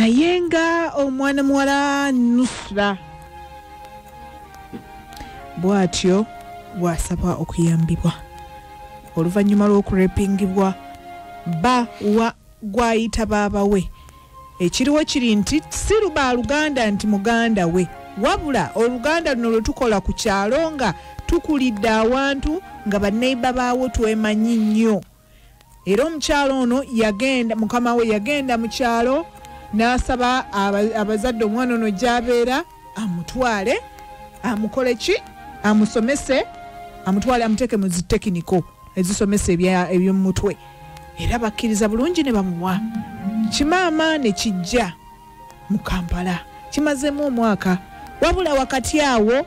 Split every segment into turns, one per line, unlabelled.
Naye nga omwana muwala Nusra bw'atyo bw'asaba okuyambibwa oluvannyuma lw'okurepingibwa bba wa gw'ayita baaba we. Ekiriwo kiri nti si luganda nti muganda we, wabula oluganda luno lwe tukola ku kyalo nga tukulidde awantu nga banneiba baawo twemanyi nnyo. Era omukyalo ono yagenda, mukama we yagenda mu kyalo n'asaba abazadde omwana ono gy'abeera amutwale amukole ki, amusomese, amutwale amuteeke mu zitekiniko ezisomesa eby'omutwe. Era bakkiriza bulungi ne bamuwa. Kimaama ne kijja mu Kampala kimazeemu omwaka, wabula wakati awo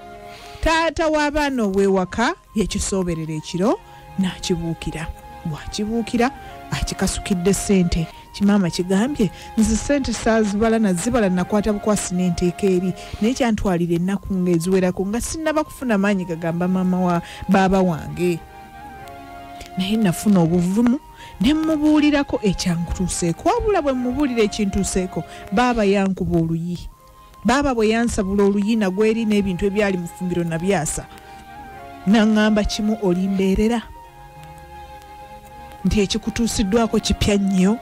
taata w'abaana ow'ewaka yakisooberera ekiro n'akibuukira. Bw'akibuukira akikasukidde ssente. Kimaama kigambye nze ssente saazibala nazibala nakwata bukwasi n'enteeka eri, naye kyantwalira ennaku ng'eziwerako nga sinnaba kufuna maanyi gagamba maama wa baaba wange. Naye nafuna obuvumu ne mmubuulirako ekyankutuuseeko, wabula bwe mmubuulira ekintuuseeko baaba yankuba oluyi. Baaba bwe yansabula oluyi nagwo eri n'ebintu ebyali mu ffumbiro nabyasa, n'aŋŋamba kimu, olimbeerera nti ekikutuusiddwako kipya nnyo.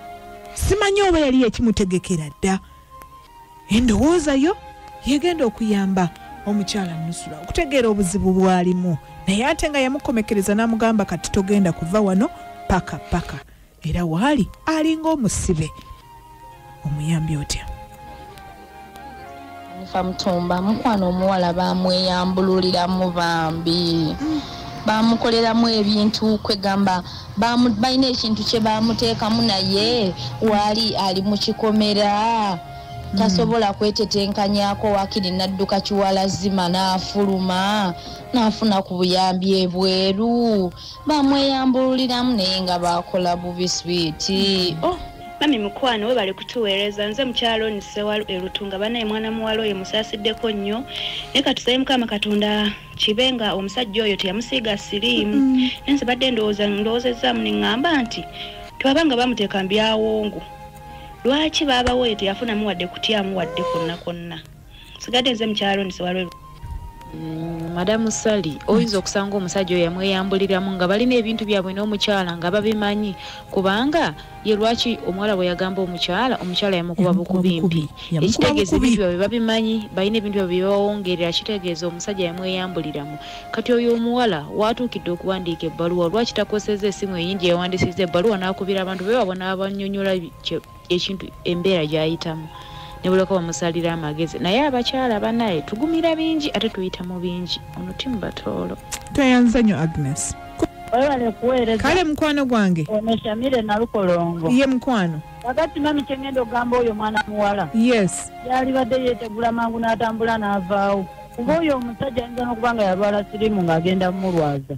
Simanyi oba yali yakimutegekera dda. Endowooza yo yegenda okuyamba omukyala Nusura okutegeera obuzibu bw'alimu, naye ate nga yamukomekereza n'amugamba kati togenda kuva wano paka paka. Era waali alinga omusibe. Omuyambi otya?
Nfa Mutumba, mukwano, omuwala bamweyambululiramu bambi, bamukoleramu ebintu, kwegamba balina ekintu kye bamuteekamu, naye waali ali mu kikomera tasobola kwetetenkanyako, wakiri nadduka kiwalazima n'afuluma n'afuna ku buyambi ebweru. Bamweyambululiramu naye nga bakola bubi, sweet, oh.
Mami mukwano, webale kutuweereza. Nze mukyalo Nisewalu Erutunga. Banaye mwana muwala oyo musaasiddeko nnyo, naye katusabe Mukama Katonda kibe nga omusajja oyo teyamusiiga siriimu. Naye nze badde ndowooza, ndowoozezaamu ne ŋŋamba nti tewabanga bamuteeka mu byawongo, lwaki baaba we teyafunamu wadde kutyamu wadde kwonna kwonna? Sigadde nze mukyalo Nisewalu.
Madamu Sali, oyinza okusanga omusajja oyo yamweyambuliramu nga balina ebintu byabwe n'omukyala nga babimanyi, kubanga ye lwaki omuwala bwe yagamba omukyala, omukyala yamukuba bukubi mpi, ekitegeeza ebintu byabwe babimanyi, balina ebintu byabwe byebawongerera, kitegeeza omusajja yamweyambuliramu. Kati oyo omuwala watuukidde okuwandiika ebbaluwa, lwaki takoseza essimu eyingi yawandisiza ebbaluwa n'akubira abantu beewabwe n'abanyonyola ekintu embeera gy'ayitamu, ne buleka bamusalira amagezi? Naye abakyala banaye tugumira bingi ate tuyita mu bingi. Ono timu Batoolo.
Tweyanza nnyo, Agnes.
Webale kuweereza.
Kale mukwano gwange.
Ono Shamire Nalukolongo.
Ye mukwano.
Kakati mami, kyengenda okugamba oyo mwana muwala, yalibadde yeetegula mangu n'atambula n'avaawo, kuba oyo omusajja ayinza n'okuba nga yalwala siriimu ng'agenda mumulwaza.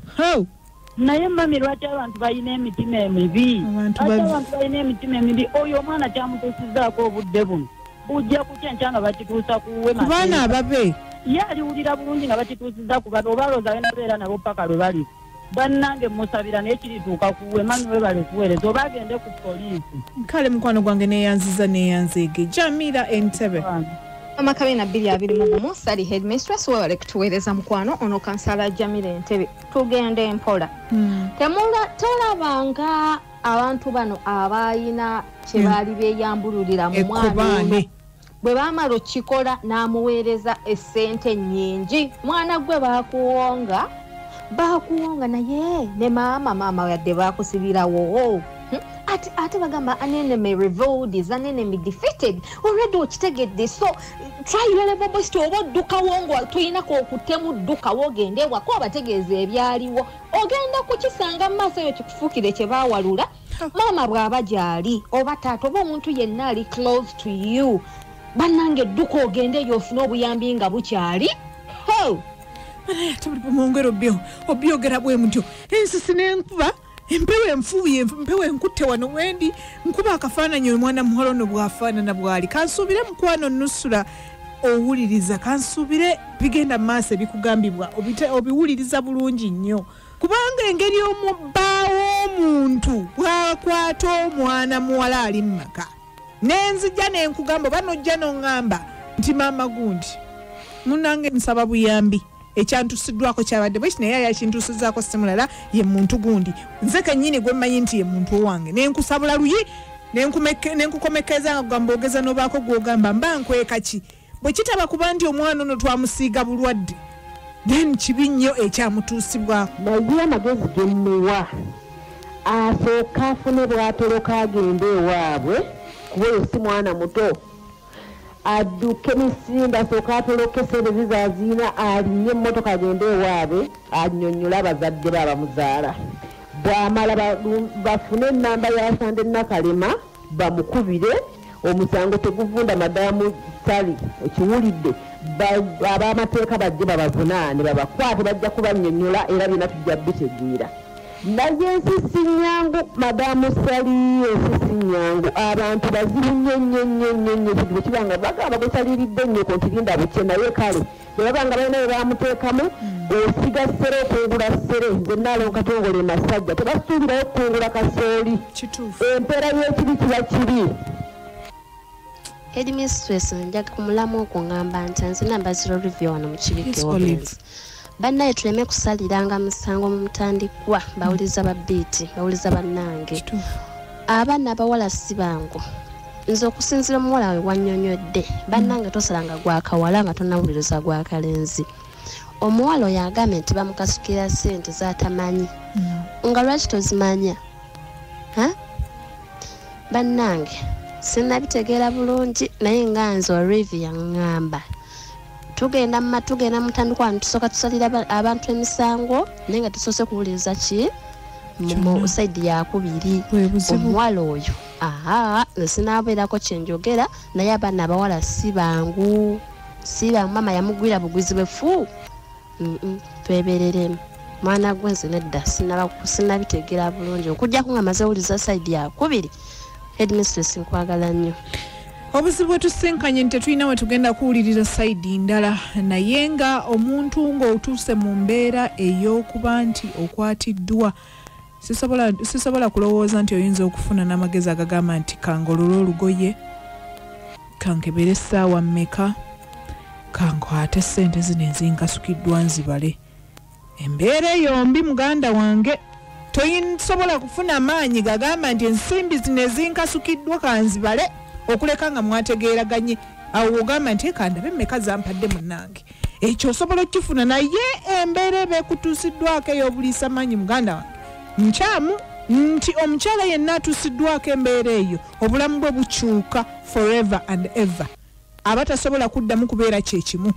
Naye mami, lwaki abantu balina emitima emibi? Lwaki abantu balina emitima emibi? Oyo omwana kyamutuusizaako obudde buno, bujja kutya nkya nga bakituusa kuwe?
Ku baana ababe.
Ye aliwulira bulungi nga bakituusiza ku babe? Oba alowooza agenda beera nabo paka lwe bali? Bannange, musabira, naye kirituuka kuwe. Mami, webale kuweereza, oba agende ku poliisi.
Kale mukwano gwange, neyanziza, neyanzeege. Jamira Entebe.
Amakabe na 2021. Sali headmistress, webale kutuweereza mukwano. Ono kansala Jamira Entebe. Tugende empola. Tolabanga abantu bano abayina kye baali beeyambululira mu mwana ono, bwe baamala okikola n'amuweereza essente nnyingi. Mwana gwe, baakuwonga, baakuwonga, naye ne maama, maama yadde baakusibirawo. Ate bagamba an enemy revealed is an enemy defeated. Already okitegedde, so try your level best. Oba oddukawo nga tulinako okutemu, ddukawo ogende ewaka obategeeza ebyaliwo. Ogenda kukisanga mu maaso eyo kikufuukire kye baawalula. Maama bw'aba gy'ali, oba taata, oba omuntu yenna ali close to you, bannange, dduka ogende eyo ofune obuyambi nga bukyali. Ho!
Naye ate buli bwemwongera obyogera bwe mutyo, ensisi n'enkuba, empewo enfuuye, empewo enkutte wano wendi nkuba akafaananyi omwana muwala ono bw'afaanana bw'ali. Kansuubire mukwano Nusula owuliriza, kansuubire bigenda mu maaso ebikugambibwa obiwuliriza bulungi nnyo, kubanga engeri omubba w'omuntu bw'akwata omwana muwala ali mu maka. Nenzija nenkugamba oba nojja n'oŋŋamba nti maama gundi munnange nsaba buyambi, ekyantusiddwako kyabadde bwe kino, naye yakintuusizzaako si mulala, ye muntu gundi, nze kennyini gwe mmanyi nti ye muntu owange, nenkusabula luyi nenkukomekeza nga kugamba ogeza n'obaako gw'ogamba mba nkweka ki. Bwe kitaba kuba nti omwana ono twamusiiga bulwadde, then kibi nnyo ekyamutuusibwako.
Naye amagezi ge mmuwa, asooka afune bw'atoloka agende ewaabwe, kuba oyo si mwana muto, adduke misinde, asooka atoloke sente zizaziina, alinnye emmotoka agende ewaabwe, annyonnyole abazadde be abamuzaala. Bw'amala bafune ennamba ya Sande Nakalema bamukubire, omusango teguvunda. Madamu Sali okiwulidde, ab'amateeka bajje babavunaane, babakwate, bajja kubannyonnyola era byonna tujja bitegeera. Naye ensi si nnyangu, Madamu Sali, ensi si nnyangu, abantu bazibu nnyo nnyo nnyo nnyo nnyo. Ekintu bwe kiba nga bagamba gwesaliridde nnyoko nti linda bukye, naye kale bwe baba nga balina bye bamuteekamu, osiga ssere okungula ssere. Nze Naalongo Katongole Masajja, tebasuubirayo okukungula kasooli. Empeera y'ekibi kiba kibi.
Headmistress, njaga kumulamu okungamba nti nze nambazira Olivia wano mu Kibike Obenzi. Bannaye tuleme kusaliranga musango mu mutandikwa, bawuliza babiiti, bawuliza bannange. Abaana abawala si bangu. Nze okusinziira omuwala we wannyonnyodde, bannange tosalanga gwa kawala nga tonnawuliriza gwa kalenzi. Omuwala oyo agambye nti bamukasukira ssente z'atamanyi. Nga lwaki tozimanya? Bannange sinnabitegeera bulungi, naye nga nze Olivia ŋŋamba tugenda mutandikwa tusooka tusalira abantu emisango, naye nga tusoose kuwuliriza ki mu saidi yakubiri. Omuwala oyo nze sinaabeerako kye njogera, naye abaana abawala si bangu, si bangu. Maama yamugwira bugwizi bwe fu. Twebereremu mwana gwe, nze nedda sinnabitegeera bulungi, okuggyako nga maze owuliza saidi yakubiri. Headmistress, nkwagala nnyo.
Obuzibu bwe tusinkanye nti tetulina we tugenda kuwuliriza saidi ndala, naye nga omuntu ng'otuuse mu mbeera ey'okuba nti okwatiddwa, sisobola kulowooza nti oyinza okufuna n'amagezi agagamba nti kangolole olugoye, kankebere essaawa mmeka, kankwate ssente zino ezinkasukiddwa nzibale. Embeera eyo mbi muganda wange, tosobola kufuna amaanyi gagamba nti ensimbi zino ezinkasukiddwa kanzibale, okuleka nga mwategeeraganye. Awo ogamba nti kandabe mmeka zampadde munnange, ekyo osobola okukifuna, naye embeera eba ekutuusiddwako ey'obuliisa maanyi muganda wange nkyamu nti omukyala yenna atuusiddwako embeera eyo obulamu bwe bukyuka forever and ever, aba tasobola kuddamu kubeera kyekimu.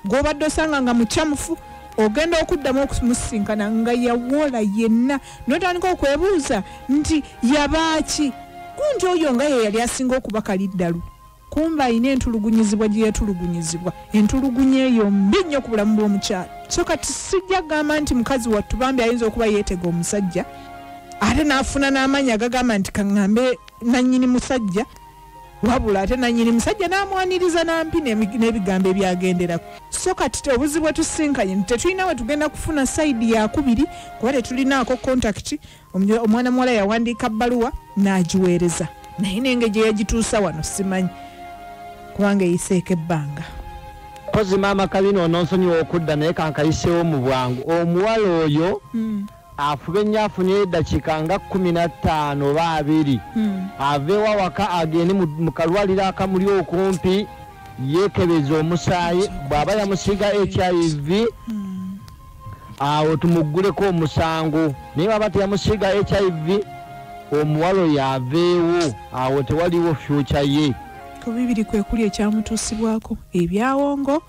Gw'obadde osanga nga mukyamufu, ogenda okuddamu okumusisinkana nga yawola yenna, n'otandika okwebuuza nti yabaaki kunti oyo nga ye yali asinga okuba kaliddalu, kumba ayina entulugunyizibwa gye yatulugunyizibwa. Entulugunya eyo mbi nnyo ku bulamu bw'omukyala. So kati sijja kugamba nti mukazi wattu bambi ayinza okuba yeetega omusajja, ate n'afuna n'amaanyi agagamba nti kaŋŋambe nannyini musajja, wabula ate nannyini musajja n'amwaniriza n'ampi n'ebigambo ebyagenderako. So kati obuzibu bwe tusinkanye tetulina we tugenda kufuna saidi yakubiri, kuba tetulinaako contact. Omwana muwala yawandiika bbaluwa n'agiweereza, naye n'engeri gye yagituusa wano simanyi, kubanga eyiseeko ebbanga.
Mpozi maama Kabina ononsonyiwa okudda, naye kankayiseewo mu bwangu. Omuwala oyo afube nnyo afune eddakiika nga 15 oba 20, aveewo awaka agende mu kalwaliro akamuli okumpi, yeekebeze omusaayi, bw'aba yamusiiga HIV awo tumugguleko omusango, naye bw'aba teyamusiiga HIV omuwala oyo aveewo, awo tewaliwo future ye.
Ku bibiri kwe kuli ekyamutuusibwako, ebyawongo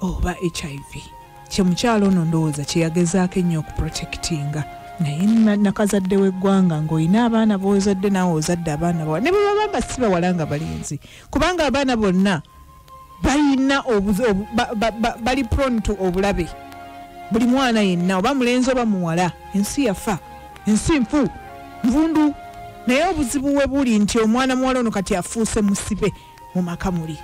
oba HIV. Kye mukyala ono ndowooza kye yagezaako ennyo okuprotectinga, naye nakazadde w'eggwanga ng'olina abaana b'ozadde naawe ozadde abaana bawala, ne bwe baba nga si bawala nga balenzi, kubanga abaana bonna balina bali prone to obulabe. Buli mwana yenna oba mulenzi oba muwala, ensi yafa, ensi nfu nvundu. Naye obuzibu we buli nti omwana muwala ono kati afuuse musibe mu maka muli.